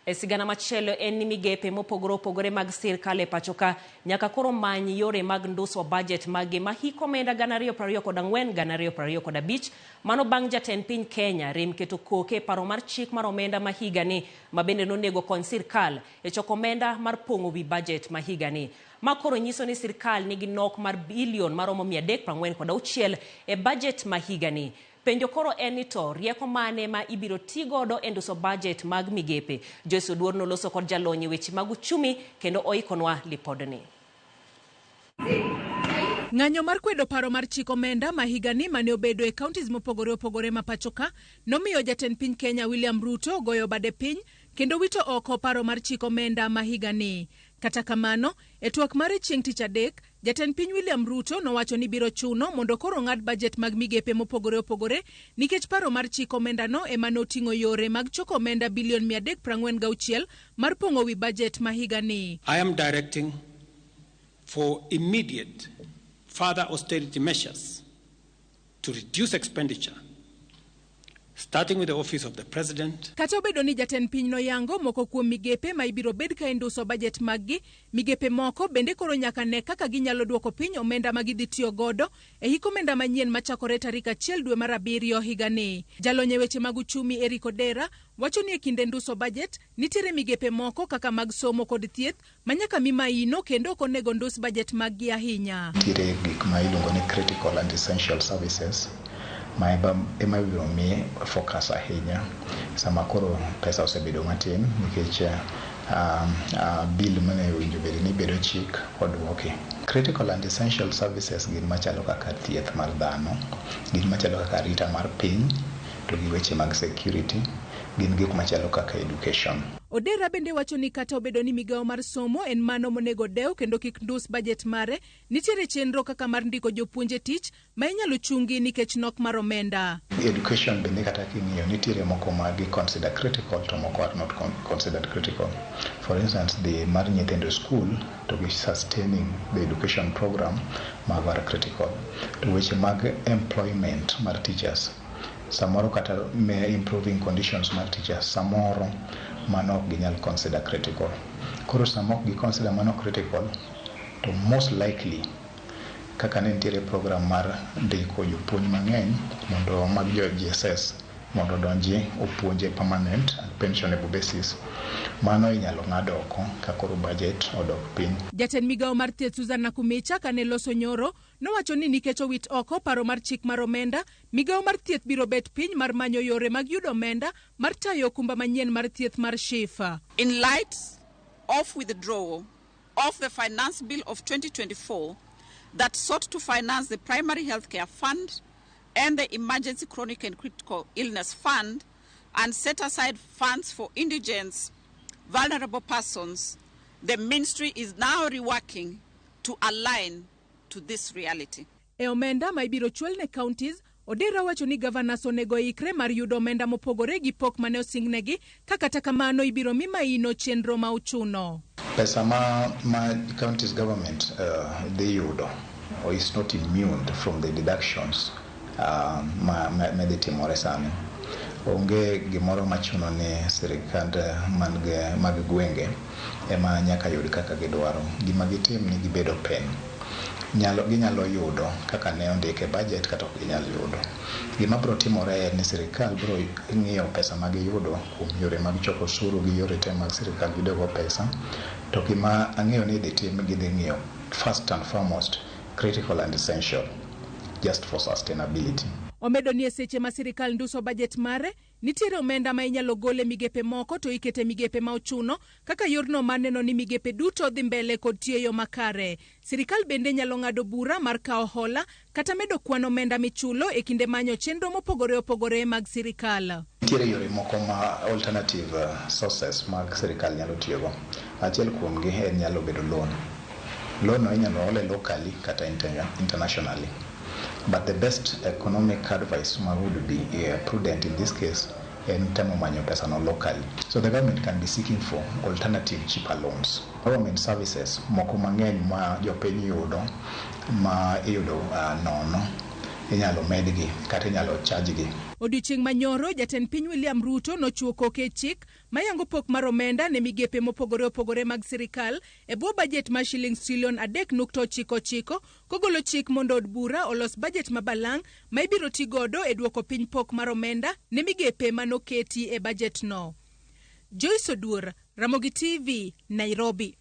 E sigana machielo en ni migepe mopogore opogore mag sirkal e pacho ka nyaka koro many yore mag nduso bajet maggi ma hik omenda 2024 2025. Mano bang' jatend piny Kenya rem keto koke e paro mar chik mar omenda ma higani, ma bende nonego kony sirkal e choko omenda mar pong'o wi bajet ma higani. Ma koro nyiso ni sirkal nigi nok mar bilion maromo 346 e bajet ma higani. Penjo koro en ni to rieko mane ma ibiro ti godo e nduso bajet mag migepe? Joyce Oduor noloso kod jalony e weche mag uchumi kendo oikonwa lipodni. Ng'anyo mar kwedo paro mar chik omenda ma higani mane obedo e counties mopogore opogore ma pachoka nomiyo jatend piny Kenya William Ruto ogoyo bade piny kendo wito oko paro mar chik omenda ma higani. Kata kamano, e twak mare chieng' Tich Adek, jatend piny William Ruto nowacho ni biro chuno mondo koro ong'ad bajet mag migepe mopogore opogore nikech paro mar chik omendano ema noting'o yore mag choko omenda bilion 346 mar pong'o wi bajet ma higani. I am directing for immediate further austerity measures to reduce expenditure, starting with the office of the president. Kata obedo ni jatend piny noyango moko kuom migepe ma ibiro bed ka induso bajet maggi, migepe moko bende koro nyaka ne kaka ginyalo duoko piny omenda ma gidhi tiyo godo e hik omenda manyien machakore tarik 1 dwe mar 7 higani. Jalony e weche mag uchumi Eric Odera wacho ni e kinde nduso bajet, nitiere migepe moko kaka mag somo kod thieth ma nyaka mi maino kendo ok onego ndus bajet maggi ahinya. Nitiere gik ma iluongo ni critical and essential services ma ema ibiro mi focus ahinya sama koro pesa osebedo matin nikech bill mane owinjo bed ni bedo chik oduoki. Critical and essential services gin machalo kaka thieth mar dhano, gin machalo kaka arita mar piny, to gi weche mag security, gin gik machalo kaka education. Odera bende wacho ni kata obedo ni migawo mar somo en mano monego dew kendo kik ndus bajet mare, nitiere chenro kaka mar ndiko jopuonj e tich ma inyalo chungi nikech nok mar omenda. Education bende kata king'iyo nitiere moko ma gi consider critical to moko are not considered critical. For instance, the mar nyithindo school to gi sustaining the education program mago are critical. To weche mag employment mar teachers, samoro kata improving conditions mar teachers, samoro mano ok ginyal consider critical. Koro sama ok gi consider mano critical, to most likely kaka ne nitiere program mar ndiko jopuonj mang'eny mondo mag jo GSS mondo odonji opuonje permanent and pensionable basis, mano inyalo ng'ad oko ka koro budget odok piny. Jatend migawo mar thieth Susan Nakhumicha kane loso nyoro nowacho ni nikech owit oko paro mar chik mar omenda, migawo mar thieth biro bet piny mar manyo yore mag yudo omenda mar tayo okumba manyien mar thieth mar SHIF. In light of withdrawal of the Finance Bill of 2024 that sought to finance the Primary Healthcare Fund and the Emergency Chronic and Critical Illness Fund and set aside funds for indigents, vulnerable persons, the ministry is now reworking to align to this reality. E omenda ma ibiro chwal ne counties, Odera wacho ni governors onego ikre mar yudo omenda mopogore gi pok mane osingnegi, ka kata kamano ibiro mi maino chenro ma ochuno. Pesa ma counties government dhi yudo is not immune from the deductions ma dhi timore sani. Onge gimoro machuno ni sirikand mag gwenge ema nyaka yud kaka gidwaro. Gima gitim ni gibedo pen. Ginyalo yudo kaka ne ondike budget kata ok ginyal yudo. Gima biro timore en ni sirikal biro ng'iyo pesa ma giyudo kuom yore mag choko osuru gi yore te mag sirikal yudogo pesa. To gima ang'eyo ni idhi tim, gidhi ng'iyo first and foremost critical and essential just for sustainability. Omedo ni e seche ma sirikal nduso budget mare, nitiere omenda ma inyalo gol e migepe moko to ikete e migepe ma ochuno kaka yorno mar neno ni migepe duto dhi mbele kod tiyo e yo makare. Sirikal bende nyalo ng'ado bura mar kawo hola kata medo kwan omenda michulo e kinde manyo chenro mopogore opogore mag sirikal. Nitiere yore moko ma alternative sources mag sirikal nyalo tiyogo. Achiel kuomgi en nyalo bedo loan. Loan no inyalo hole locally kata internationally. But the best economic advice ma would be prudent in this case en temo manyo pesa no locally. So the government can be seeking for alternative cheaper loans. Government services moko mang'eny ma jopiny yudo ma iyudo nono Inyalo medgi kata inyalo charge gi. Odiochieng' manyoro, jatend piny William Ruto nochiwo koke e chik mayango pok mar omenda ne migepe mopogore opogore mag sirikal e bwo bajet mar shillings trilion 3.99, kogolo chik mondo od bura olos bajet ma balang' ma ibiro ti godo e duoko piny pok mar omenda ne migepe manoketi e bajet no. Joyce Oduor, Ramogi TV, Nairobi.